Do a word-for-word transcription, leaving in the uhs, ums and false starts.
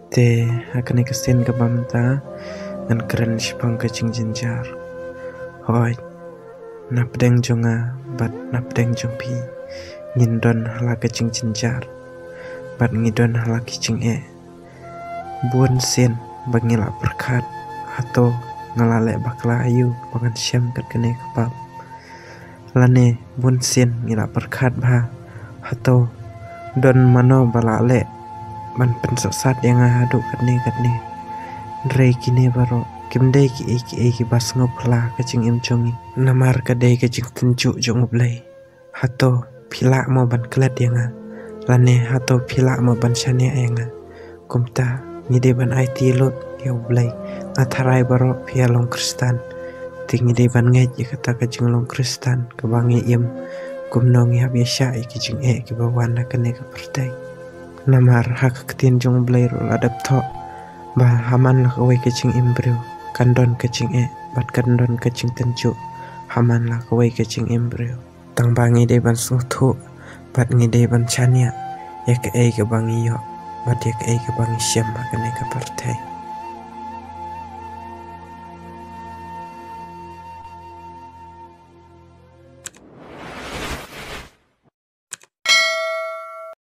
Te ha kane ka sien kaba mynta ngan kren shaphang ka jingjynjar. Hooid, na pdeng jong nga bad na pdeng jong phi, ngin don ha la ka jingjynjar bad ngi don ha la ki jingeh. Bun sien ba ngi la pyrkhat, hato nga la leh bakla aïu ba ngan shem kat kane ka pap. Lane bun sien ngi la pyrkhat bha, hato don mano ba la leh ban pynsatsat ïa nga haduh katne katne. Hynrei kine baroh kim dei kiei kiei kiba sngewphylla ka jingim jong ngi, namar ka dei ka jingtynjuh jong U Blei. Hato phi lah mo ban klet ïa nga? Lane hato phi lah mo ban shaniah ïa nga? Kumta ngi dei ban aiti lut ïa U Blei. Nga tharai baroh phi ïa long Khristan, te ngi dei ban ngeit ïa kata ka jinglong Khristan kaba ngi im, kumno ngi hap ïa shah ïa ki jingeh kiba wan na kane ka pyrthei. Namar ha ka ktien jong U Blei ruh la dep thoh ba ha man la kawei ka jingim briew kan don ka jingeh bad kan don ka jingtynjuh. Ha man la kawei ka jingim briew, tang ba ngi dei ban sngewthuh bad ngi dei ban shaniah ïa kaei kaba ngi ïoh bad ïa kaei kaba ngi shem ha kane ka pyrthei.